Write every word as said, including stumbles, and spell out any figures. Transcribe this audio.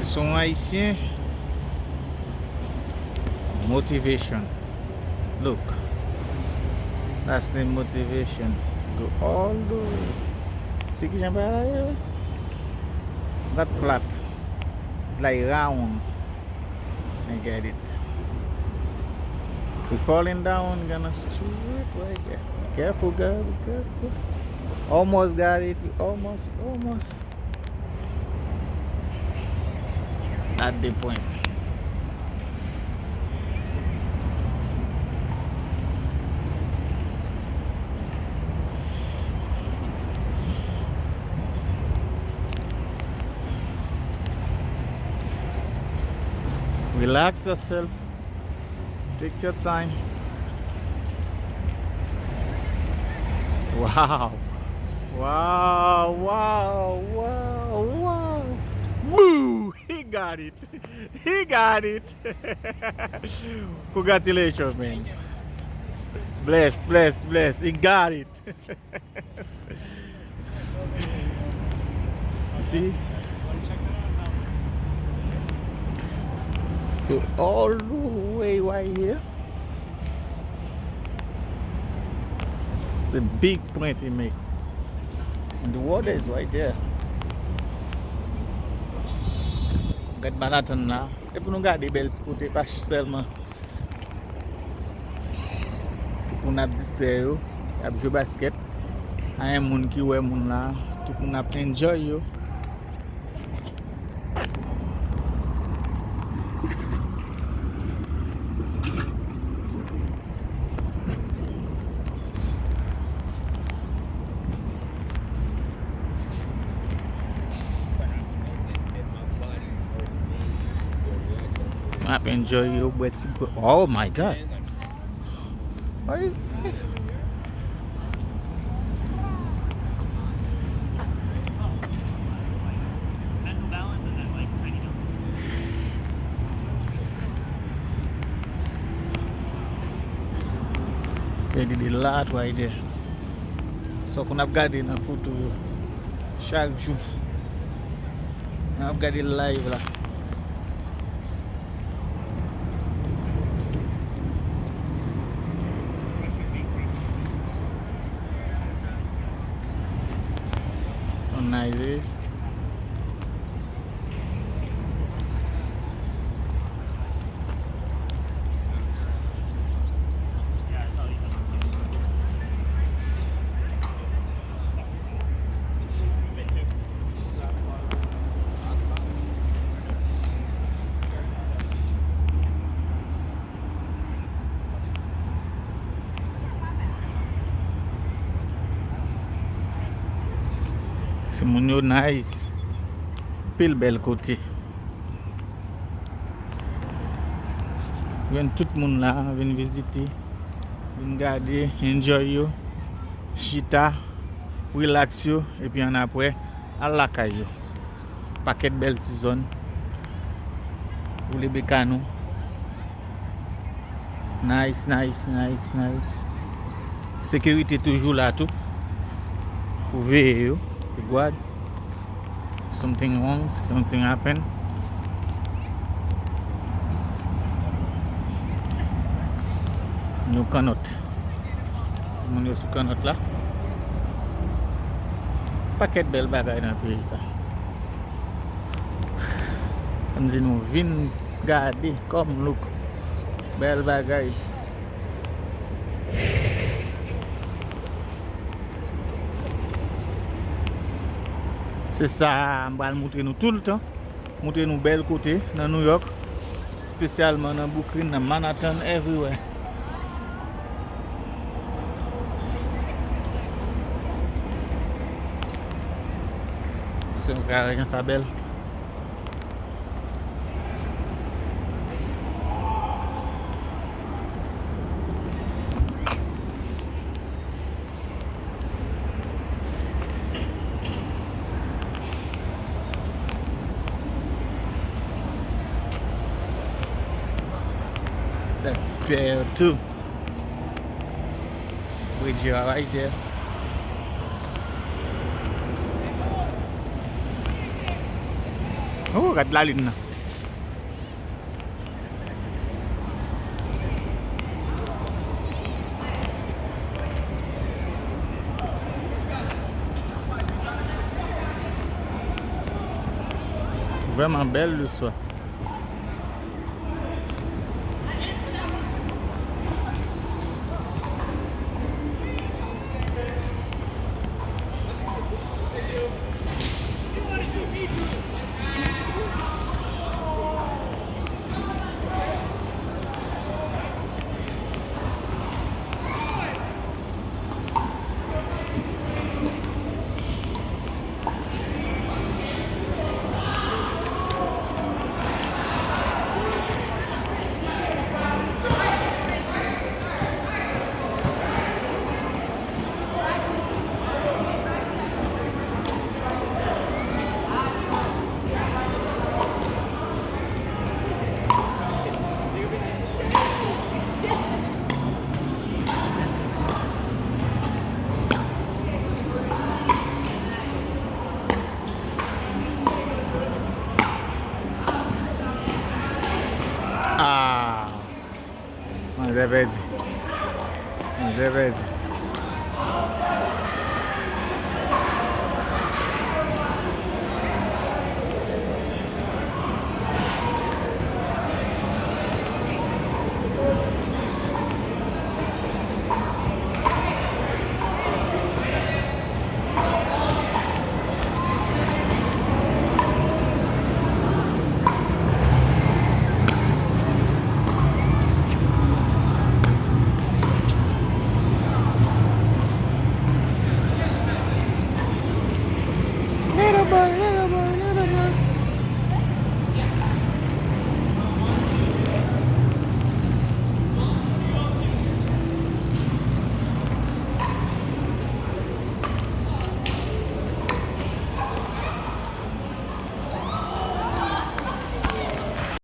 Se yon Ayisyen. Motivation. Look. Last name Motivation. Go all the way. See kijan bagay la ye? It's not flat. It's like round. I get it. If we falling down, gonna strip right there. Careful, girl, be careful. Almost got it. Almost, almost. At the point. Relax yourself. Take your time. Wow. Wow, wow, wow, wow. Boo! He got it. He got it. Congratulations, man. Bless, bless, bless. He got it. You see? Go all the way right here. It's a big point he make. And the water is right there. Gad Manhattan la. E pou nou gade bèl ti kote, pa sèlman pou moun ap distrè yo, y ap jwe baskèt. Anyen moun ki wè moun la, tout moun ap enjoy yo. M ap enjoy yo, bwè ti bwè. Oh my God. Ay. They did a lot right there. So, konn ap gade nan foto yo chak jou. N ap gade live la. How nice it is. Timoun yo nice. Anpil bèl kote. Jwenn tout moun la, vin vizite, vin gade, enjoy yo, chita, relax yo, epi annapre, al lakay yo. Pakèt bèl ti zòn. Woule beka nou. Nice, nice, nice, nice. Sekirite toujou la tou. Pou veye yo. Yo gwad. Something wrong, something happen. Nou kannòt. Timoun yo sou kannòt la. Pakèt bèl bagay nan peyi sa. Ann di nou vin gade, come look. Bèl bagay. Se sa m pral moutre nou toultan. Moutre nou bèl kote nan New York, espesyalman nan Brooklyn, nan Manhattan, everywhere. Se yon kare jan sa bèl. That's square too. Bridge right there. Oh, gad lalin nan. Vrèman bèl le swa. Ah, manzè pèdi. Manzè pèdi.